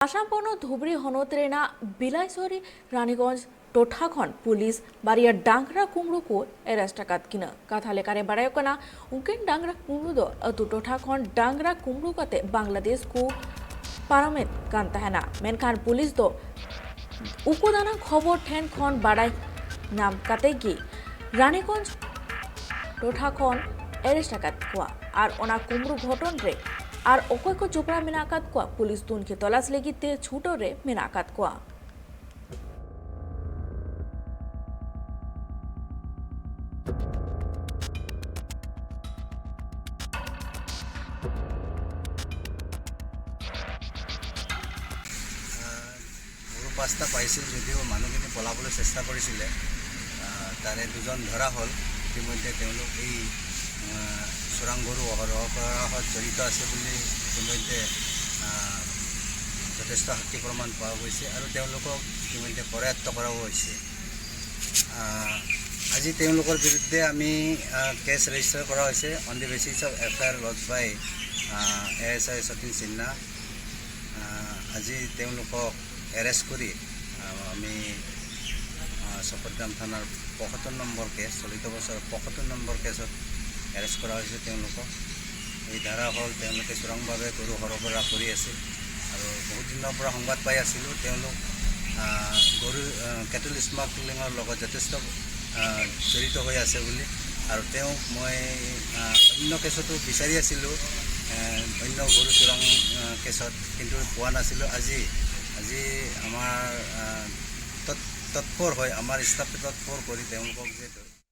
आसाम पनत धुबरी हनत रेना बिलाइसरी रानीगंज टोठा खन पुलिस बारिया डांगरा कुमड़ू को एरेस्ट आकाद किना। कथा लेकारे बाड़ायोग कना उनकिन डांगरा कुमड़ू दो अतु टोठा खन डांगरा कुमड़ू कते बांग्लादेश को पारमेद कान ताहेना। मेनखान पुलिस दो उकुदाना खबर ठेन खन बाड़ाय नाम काते गी रानीगंज टोठा खन एरेस्ट आकाद कोआ are ओना कुमड़ू घटन रे are ओकोय को जोपड़ा मेना आकाद कोआ पुलिस तुनखी तलाश लगी ते छुटो रे मेना आकाद कोआ। গৰু পাঁচটা পাইছিল যদিও মানুহখিনি পলাবলৈ চেষ্টা কৰিছিলে। তাৰে দুজন ধৰা হ'ল। ইতিমধ্যে তেওঁলোক এই চোৰাং গৰু সৰবৰাহত জড়িত আছে বুলি ইতিমধ্যে যথেষ্ট সাক্ষী প্ৰমাণ পোৱা গৈছে আৰু তেওঁলোকক ইতিমধ্যে কৰায়ত্ব কৰাও হৈছে। আজি তেওঁলোকৰ বিৰুদ্ধে আমি কেছ ৰেজিষ্টাৰ কৰা হৈছে on the basis of FIR lodged by ASI Satin Sinha. আজি তেওঁলোকক এৰেষ্ট কৰি আমি চপতগ্ৰাম থানাৰ 75 নম্বৰ কেছ, চলিত বছৰৰ 75 নম্বৰ কেছত এৰেষ্ট কৰা হৈছে তেওঁলোকক। এই ধাৰা হ'ল তেওঁলোকে চোৰাংভাৱে গৰু সৰবৰাহ কৰি আছিল আৰু বহুত দিনৰ পৰা সংবাদ পাই আছিলোঁ তেওঁলোক গৰু কেটল স্মাগলিঙৰ লগত যথেষ্ট জড়িত হৈ আছে বুলি। আৰু তেওঁক মই অন্য কেছতো বিচাৰি আছিলোঁ, অন্য গৰু চোৰাং কেছত, কিন্তু পোৱা নাছিলোঁ। আজি আমাৰ তৎপৰ হৈ আমাৰ ষ্টাফে তৎপৰ কৰি তেওঁলোকক যে